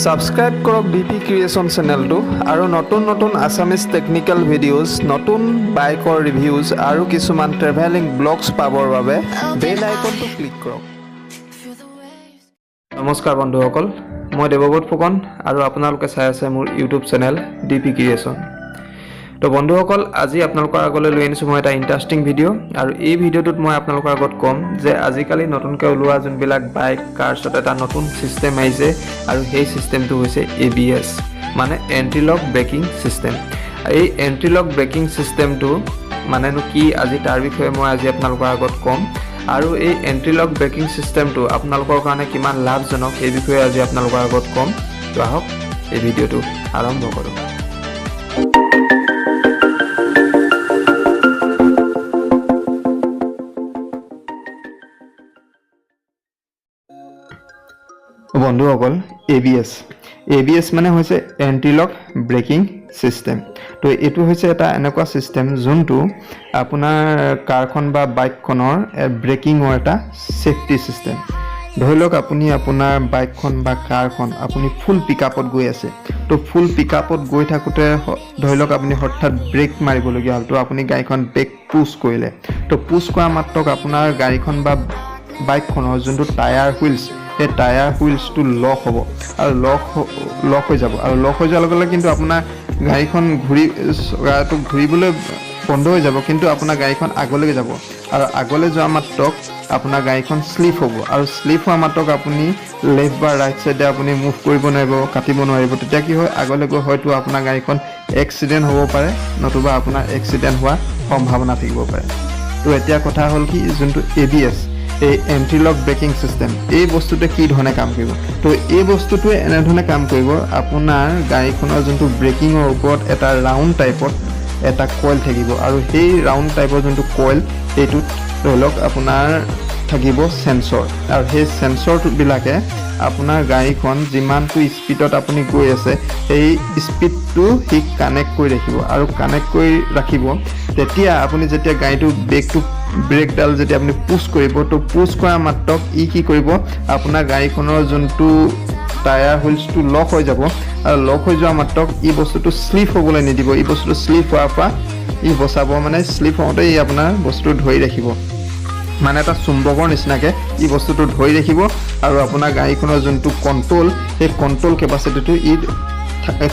Subscribe কৰক D P creation চেনেলটো আৰু নতুন নতুন আছামিজ টেকনিকেল ভিডিঅ'জ, নতুন বাইকৰ ৰিভিউজ আৰু কিছুমান ট্ৰেভেলিং ব্লগছ পাবৰ বাবে বেল আইকনটো ক্লিক কৰক। Feel the waves. নমস্কাৰ বন্ধুসকল, মই দেৱব্ৰত ফুকন আৰু আপোনালোকে চাই আছে মোৰ YouTube channel D P creation. তো বন্ধুসকল, আজি আপোনালোকৰ আগলৈ লৈ আনিছোঁ মই এটা ইণ্টাৰেষ্টিং ভিডিঅ' আৰু এই ভিডিঅ'টোত মই আপোনালোকৰ আগত ক'ম যে আজিকালি নতুনকৈ ওলোৱা যোনবিলাক বাইক, কাৰ্ছত এটা নতুন ছিষ্টেম আহিছে আৰু সেই ছিষ্টেমটো হৈছে এবিএছ, মানে এণ্টি লক ব্ৰেকিং ছিষ্টেম। এই এণ্টি লক ব্ৰেকিং ছিষ্টেমটো মানেনো কি, আজি তাৰ বিষয়ে মই আজি আপোনালোকৰ আগত ক'ম আৰু এই এণ্টি লক ব্ৰেকিং ছিষ্টেমটো আপোনালোকৰ কাৰণে কিমান লাভজনক, সেই বিষয়ে আজি আপোনালোকৰ আগত ক'ম। তো আহক, এই ভিডিঅ'টো আৰম্ভ কৰোঁ। বন্ধুসকল, এবিএছ, এবিএছ মানে হৈছে এণ্টি লক ব্ৰেকিং ছিষ্টেম। তো এইটো হৈছে এটা এনেকুৱা ছিষ্টেম যোনটো আপোনাৰ কাৰখন বা বাইকখনৰ ব্ৰেকিঙৰ এটা ছেফটি ছিষ্টেম। ধৰি লওক, আপুনি আপোনাৰ বাইকখন বা কাৰখন আপুনি ফুল পিক আপত গৈ আছে। তো ফুল পিক আপত গৈ থাকোঁতে ধৰি লওক আপুনি হঠাৎ ব্ৰেক মাৰিবলগীয়া হ'ল। তো আপুনি গাড়ীখন ব্ৰেক পুছ কৰিলে। তো পুছ কৰা মাত্ৰক আপোনাৰ গাড়ীখন বা বাইকখনৰ যোনটো টায়াৰ হুইলছ, সেই টায়াৰ হুইলছটো লক হ'ব আৰু লক হৈ যাব আৰু লক হৈ যোৱাৰ লগে লগে কিন্তু আপোনাৰ গাড়ীখন ঘূৰি চকাটো ঘূৰিবলৈ বন্ধ হৈ যাব, কিন্তু আপোনাৰ গাড়ীখন আগলৈকে যাব আৰু আগলৈ যোৱা মাত্ৰক আপোনাৰ গাড়ীখন শ্লিপ হ'ব আৰু শ্লিপ হোৱা মাত্ৰক আপুনি লেফ্ট বা ৰাইট ছাইডে আপুনি মুভ কৰিব নোৱাৰিব, কাটিব নোৱাৰিব। তেতিয়া কি হয়, আগলৈ গৈ হয়তো আপোনাৰ গাড়ীখন এক্সিডেণ্ট হ'ব পাৰে, নতুবা আপোনাৰ এক্সিডেণ্ট হোৱাৰ সম্ভাৱনা থাকিব পাৰে। তো এতিয়া কথা হ'ল কি, যোনটো এবিএছ, এই এণ্টি লক ব্ৰেকিং ছিষ্টেম, এই বস্তুটোৱে কি ধৰণে কাম কৰিব? তো এই বস্তুটোৱে এনেধৰণে কাম কৰিব, আপোনাৰ গাড়ীখনৰ যোনটো ব্ৰেকিঙৰ ওপৰত এটা ৰাউণ্ড টাইপত এটা কইল থাকিব আৰু সেই ৰাউণ্ড টাইপৰ যোনটো কইল, সেইটোত ধৰি লওক আপোনাৰ থাকিব চেঞ্চৰ আৰু সেই চেঞ্চৰবিলাকে আপোনাৰ গাড়ীখন যিমানটো স্পীডত আপুনি গৈ আছে, সেই স্পীডটো সি কানেক্ট কৰি ৰাখিব আৰু কানেক্ট কৰি ৰাখিব। তেতিয়া আপুনি যেতিয়া গাড়ীটো ব্ৰেকডাল যেতিয়া আপুনি পুছ কৰিব, তো পুছ কৰা মাত্ৰক ই কি কৰিব, আপোনাৰ গাড়ীখনৰ যোনটো টায়াৰ হুইলছটো লক হৈ যাব আৰু লক হৈ যোৱা মাত্ৰক ই বস্তুটো শ্লিপ হ'বলৈ নিদিব। ই বস্তুটো শ্লিপ হোৱাৰ পৰা ই বচাব, মানে শ্লিপ হওঁতে ই আপোনাৰ বস্তুটো ধৰি ৰাখিব, মানে এটা চুম্বকৰ নিচিনাকৈ ই বস্তুটো ধৰি ৰাখিব আৰু আপোনাৰ গাড়ীখনৰ যোনটো কণ্ট্ৰল, সেই কণ্ট্ৰল কেপাচিটিটো ই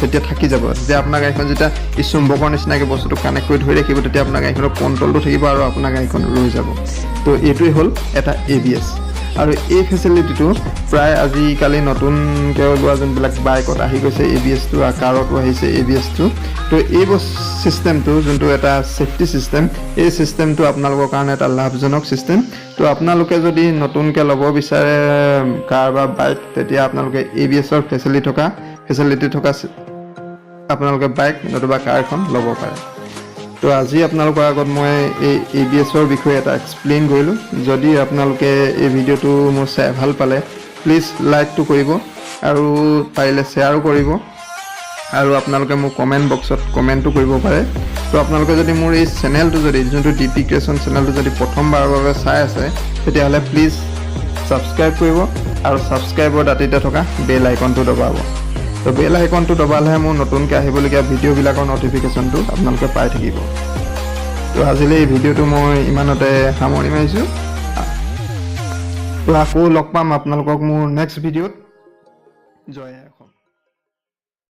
তেতিয়া থাকি যাব। যেতিয়া আপোনাৰ গাড়ীখন যেতিয়া ই চুম্বকৰ নিচিনাকৈ বস্তুটো কানেক্ট কৰি ধৰি ৰাখিব, তেতিয়া আপোনাৰ গাড়ীখনৰ কণ্ট্ৰলটো থাকিব আৰু আপোনাৰ গাড়ীখন ৰৈ যাব। তো এইটোৱেই হ'ল এটা এবিএছ আৰু এই ফেচিলিটিটো প্ৰায় আজিকালি নতুনকৈ ওলোৱা যোনবিলাক বাইকত আহি গৈছে এবিএছটো, কাৰতো আহিছে এবিএছটো। তো এই ছিষ্টেমটো যোনটো এটা ছেফটি ছিষ্টেম, এই ছিষ্টেমটো আপোনালোকৰ কাৰণে এটা লাভজনক ছিষ্টেম। তো আপোনালোকে যদি নতুনকৈ ল'ব বিচাৰে কাৰ বা বাইক, তেতিয়া আপোনালোকে এবিএছৰ ফেচিলিটি থকা আপোনালোকে বাইক নতুবা কাৰখন ল'ব পাৰে। তো আজি আপোনালোকৰ আগত মই এই এবিএছৰ বিষয়ে এটা এক্সপ্লেইন কৰিলোঁ। যদি আপোনালোকে এই ভিডিঅ'টো মোৰ চাই ভাল পালে, প্লিজ লাইকটো কৰিব আৰু পাৰিলে শ্বেয়াৰো কৰিব আৰু আপোনালোকে মোৰ কমেণ্ট বক্সত কমেণ্টো কৰিব পাৰে। তো আপোনালোকে যদি মোৰ এই চেনেলটো যদি, যোনটো ডি পি ক্ৰিয়েশ্যন চেনেলটো যদি প্ৰথমবাৰৰ বাবে চাই আছে, তেতিয়াহ'লে প্লিজ ছাবস্ক্ৰাইব কৰিব আৰু ছাবস্ক্ৰাইবৰ দাঁতিতে থকা বেল আইকনটো দবাব। তো বেল আইকনটো দবালেহে মোৰ নতুনকৈ আহিবলগীয়া ভিডিঅ'বিলাকৰ ন'টিফিকেশ্যনটো আপোনালোকে পাই থাকিব। তো আজিলৈ এই ভিডিঅ'টো মই ইমানতে সামৰণি মাৰিছোঁ। তো আকৌ লগ পাম আপোনালোকক মোৰ নেক্সট ভিডিঅ'ত। জয় আই অসম।